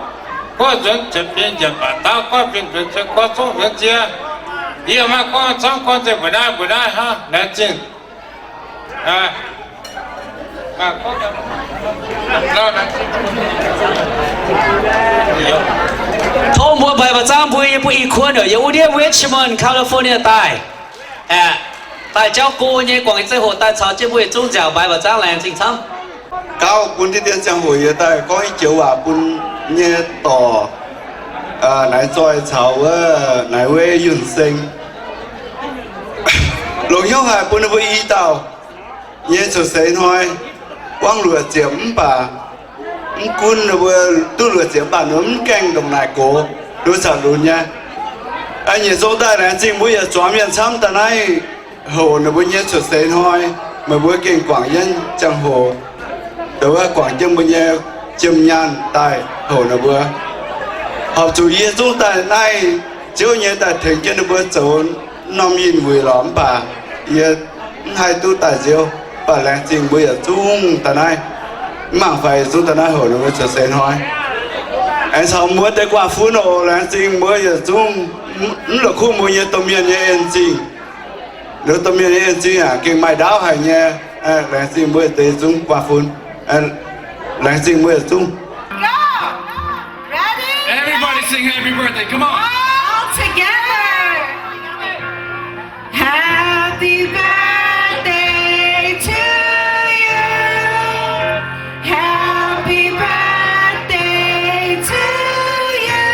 gorngv nzuonx ziepc fingx njiec baac dauh, gorngv fingx nzuonx ziepc gorngv zongv nzuonx jiex. Yie maiv gorngv camv, gorngv nzengc mbuo naaiv mbuo naaiv hnangv, laengz zingh. Tov mbuo mbaix mba'zangv mbuo nyei buo i kuon yiem wuov ndiev Richmond, California daaih. Aeqv, daaih jauv go nyei guangc zeiv hoc daaih caux jienv mbuo yietc zungv nziaauc mbaix mba'zangv, laengz zingh camv. Gauv bun diqv dien ziangh hoc yie daaih gorngv i joux waac bun nyei dorc, naaiv zoih caux wuov naaiv wuov Yunh Seng. Longc hnyouv haic bun ninh mbuo i dauh nyei cuotv seix hnoi buangv luoqc ziepc mv baac mv gunv ninh mbuo duqv luoqc ziepc mv baac ninh mv gaengh ndongc naaic gox, nduov caux lunx nyei. Nyiec zong daaih laengz zingh mbuo yietc zuangx mienh camv daaih naaiv hoc ninh mbuo nyei cuotv seix hnoi, meih mbuo gengh guangc jienv ziangh hoc, dongh wuov guangc jienv mbuo nyei jiem nyaanh daaih hoc ninh mbuo. Horpc zuqc yie zungv daaih naaiv Ziouv nyei daaih tengx jienv ninh mbuo zoux norm yinh wuic lorqc, mv baac yie mv haih duqv daaih Ziouv, mv baac laengz zingh mbuo yietc zungv daaih naaiv, mv mangc faix yietc zungv daaih naaiv hoc ninh mbuo cuotv seix hnoi. Aengx caux mbuo deix guaax-fun oc, laengz zingh mbuo yietc zungv mv la'kuqv mbuo nyei domh mienh nyei en-zingh. Liuz domh mienh nyei en-zingh aac, gengh maaih ndaauv haic nyei. Laengz zingh mbuo deix zungv guaax-fun. Laengz zingh mbuo yietc zungv. Go! Ready? Everybody sing happy birthday. Come on. All together. Happy birthday to you. Happy birthday to you.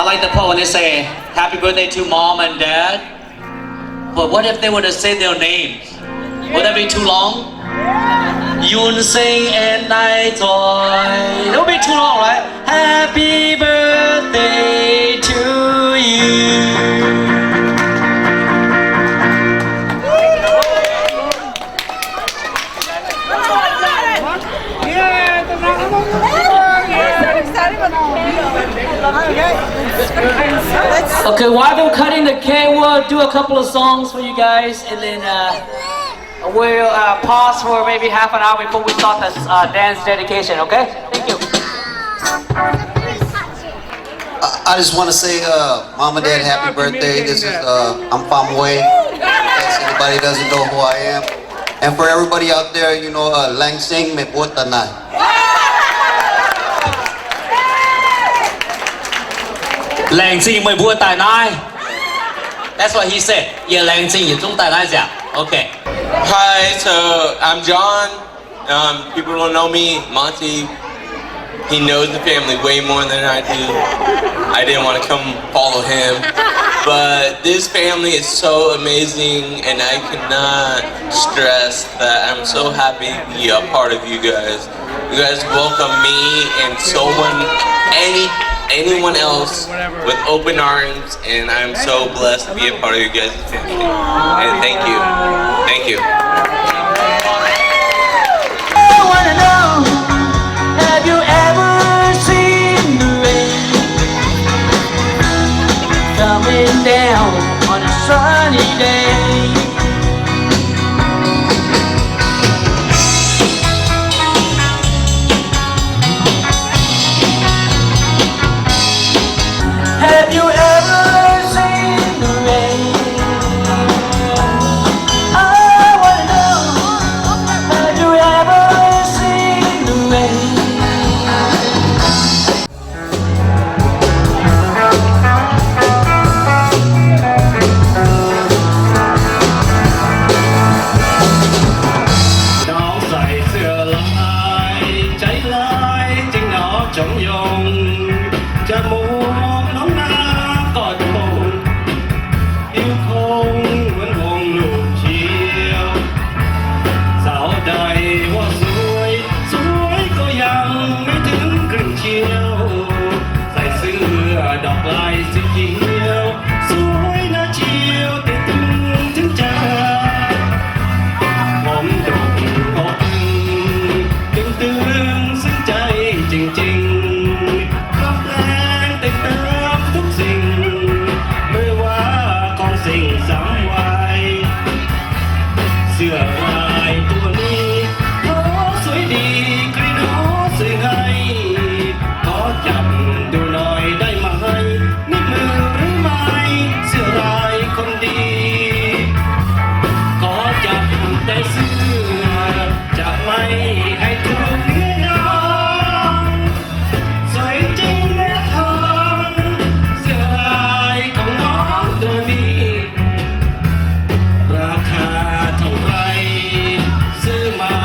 Like the part when they say, "Happy birthday to mom and dad." But what if they were to say their names? Would that be too long? Yun Sing and Nai Toi. That would be too long, right? Happy birthday to you. Okay, while they're cutting the cake, we'll do a couple of songs for you guys, and then uh, we'll uh, pause for maybe half an hour before we start the uh, dance dedication, okay? Thank you. I, I just want to say, uh, Mom and Dad, happy birthday. This is, uh, I'm Fam Wei. In case anybody doesn't know who I am. And for everybody out there, you know, uh, laengz zingh meih mbuo daaih naaic. Laengz zingh meih mbuo daaih naaiv. That's what he said. Yie laengz zingh yietc zungv daaih naaiv nziaauc. Okay. Hi, so I'm John. Um, people don't know me. Monty, he knows the family way more than I do. I didn't want to come follow him. But this family is so amazing, and I cannot stress that I'm so happy to be a part of you guys. You guys welcome me and someone, any, anyone else with open arms, and I'm so blessed to be a part of you guys' family. And thank you. Thank you. I wanna know, have you ever seen the rain coming down on a sunny day? Have you ever seen the rain? I wanna know, have you ever seen the rain? Nor sai sửa lai, cháy lai, chính nó chống用. Cha mô nóng na có tông, yêu không muốn hồng lục chiều. Dạo đời hoa suối, suối có yang mới thứng cưng chiều. Sai sửa đọc lai sự chiều, suối nó chiều tình tung chứng cha. Ngóm độc có ưng, tương tương xứng cháy chêng chêng. Khắp láng tình tâm phúc sinh, mới hóa con sinh sắm hoài. Sửa hoài tua ni, nó suối đi, cây nó suối hay. Có chặt đủ nòi đây mà hay, nếp mưa rứa mai, sửa hoài con đi. Có chặt tay xưa, chặt may hãy thương nhớ nhau. Suối chêng nét hon, sửa hoài con ngón tua ni. ราคาเท่าไร ซื้อมา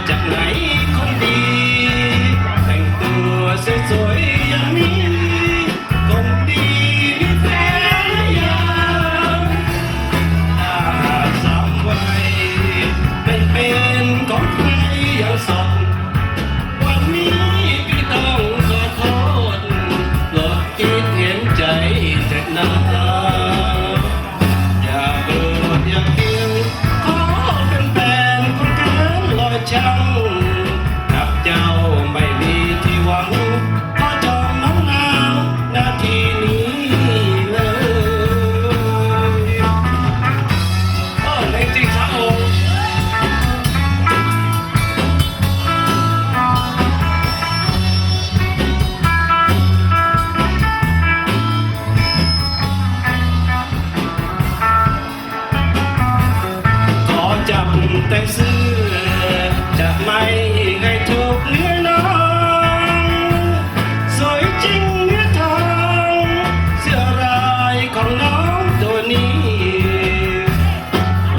จากไหนคนดี แต่งตัวสวยๆอย่างนี้ คนดีมีแฟนหรือยัง ถ้าหากสามวัยไม่เป็นของใครยังโสด วันนี้พี่ต้องขอโทษ โปรดคิดเห็นใจเถิดนะ อย่าโกรธอย่าเคือง ขอเป็นแฟนคนเกินร้อยช่าง หากเจ้าไม่มีที่หวัง ขอจองน้องนางนาทีนี้เลย โอ้ แรงจริงครับผม ขอจับแต่เสื้อ จะไม่ให้ถูกเนื้อน้อง สวยจริงเนื้อทอง เสื้อลายของน้องตัวนี้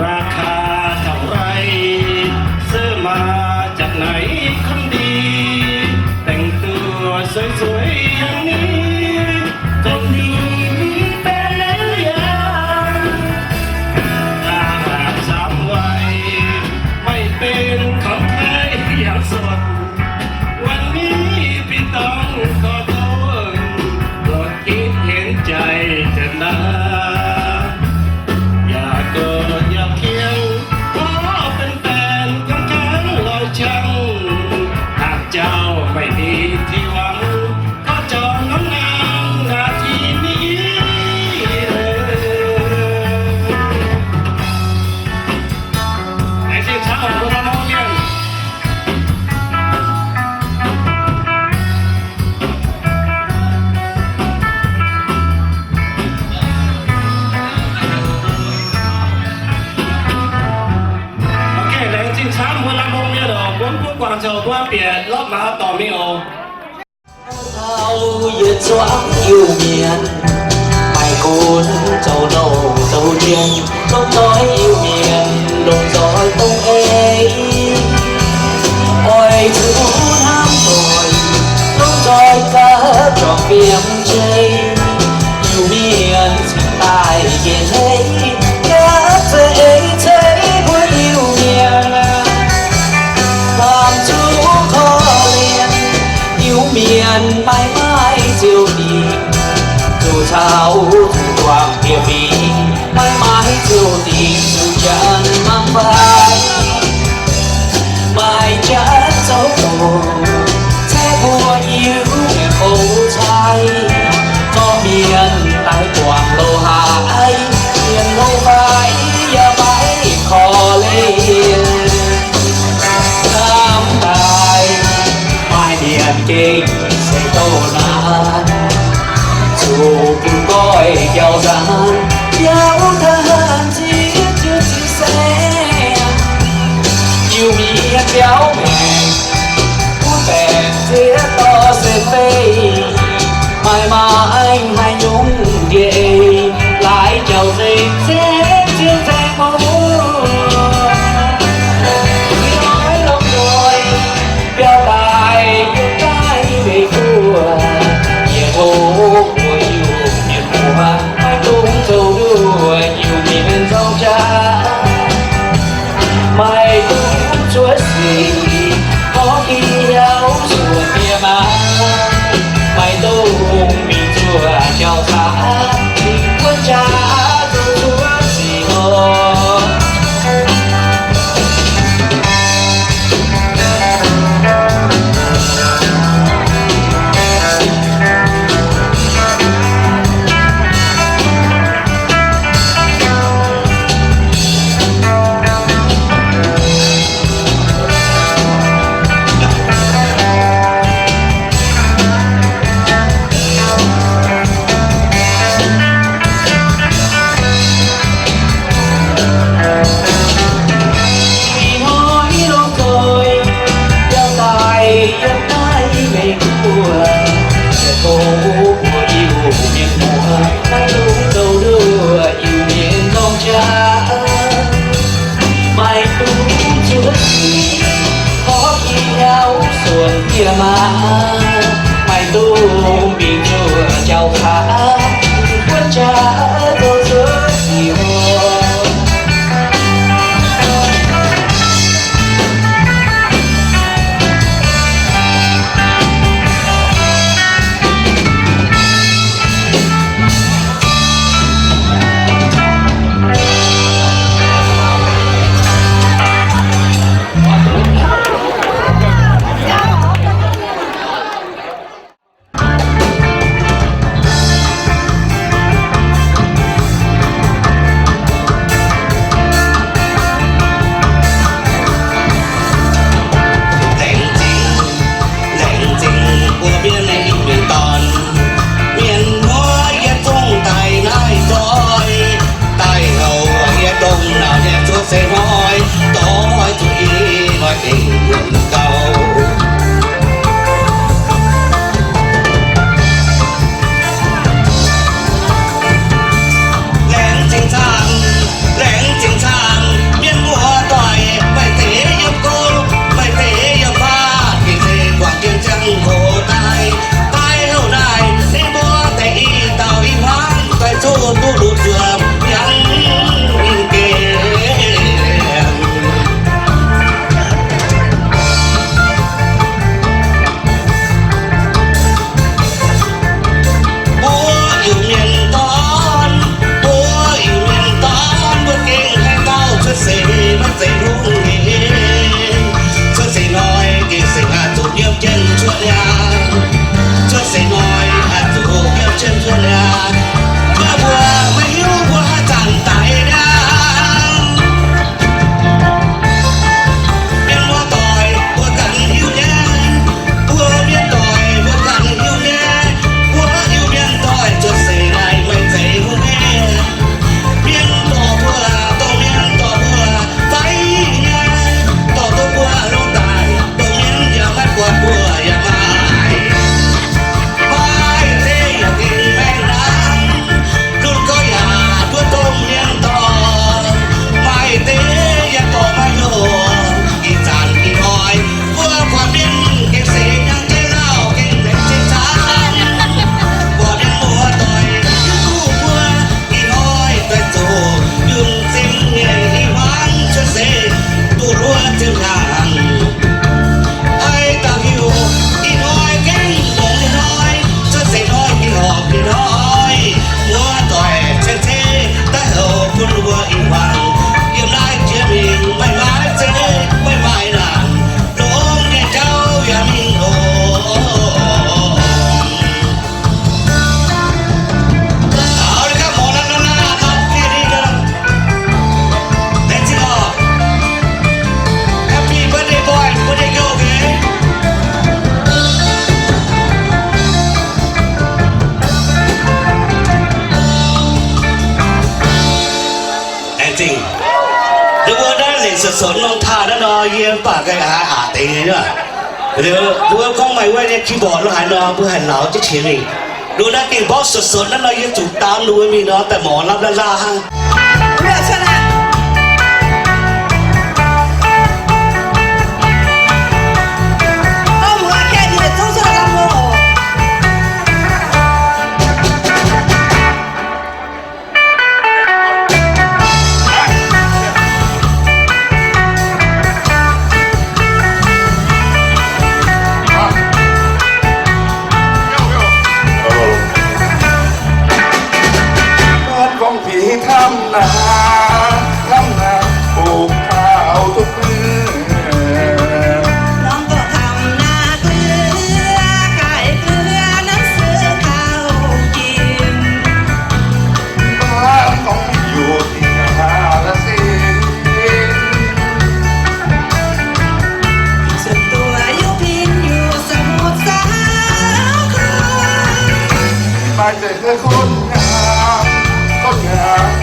ราคาเท่าไร ซื้อมาจากไหนคนดี แต่งตัวสวยๆอย่างนี้ คนดี Baav dorh mingh oc. Yietc zungv Iu-Mienh, maaih gunv zoux nouh zoux njien, longc nzoih Iu-Mienh, longc nzoih dongh ei. Oix zuqc hnamv doic, longc nzoih gapv juangc fiem jeiv. Iu-Mienh cingx daaih geh hleix, gapv zeiv ei ceix mbuo Iu-Mienh. Lamh zuqc korv-lienh, Iu-Mienh maiv maaih ziouc dingc, zuqc caux zuqc guangc bieqc fingx, maiv maaih ziouc dingc zuqc janx mangc fai. Maaih janx zoux doqc, ceix mbuo Iu-Mienh bou cai, zorqv mienh daaih guangc loz-haaix, mienh loz-fai yaac maiv korv-lienh. Hnamv daaih maaih mienh gengh se douz naanc, zuqc bun nqoi biaux nzaanx, biaux nzaanx ziex ziouc ziex saeng. Iu-Mienh biaux maengc, butv baengc ziex dorh se fei, maaih maaih haaix nyungc ndie-ei, laaix jauv-nzengc se ziouc nzaeng mbuo. Ih hnoi longc nzoih biaux daaih yiem naaiv Meiv Guoqv, yie tov mbuo Iu-Mienh muoz maiv dungx zoux nduov Iu-Mienh nzorng jaax. Maiv dungx zuov sic, horpc diuc suonc bieqc maaz. Maiv dungx mingh zuov jauv-caax, mingh buonv jaax zoux zuov sic oc. Ih hnoi longc nzoih biaux daaih yiem naaiv Meiv Guoqv, yie tov mbuo Iu-Mienh muoz maiv dungx zoux nduov Iu-Mienh nzorng jaax. Maiv dungx zuov sic, horpc diuc suonc bieqc maaz. Maiv dungx mingh zuov jauv-caax, buonv jaax zoux zuov sic oc. Sotv-sotv norm taaih naaiv nor, yie mv baac nqa'haav aqc deix nyei. Liuz mbuo gorngv maaih wuov nyei keyboard lo haaix nor, mbuo haih lauz jienv qiex mingh. Nduov naaiv gengh mborqv sotv-sotv naaiv nor, yie zuqc daaux nduov mingh nor, daaih morz lapv laav laav hnangv. Gorngv bieqc ทำนา ทำนา ปลูกข้าวทุกเมื่อ น้องก็ทำนาเกลือ ขายเกลือนั้นซื้อข้าวกิน บ้านของพี่อยู่ที่กาฬสินธุ์ ส่วนตัวอยู่พิณอยู่สมุทรสาคร มาเจอคนงาม คนงาม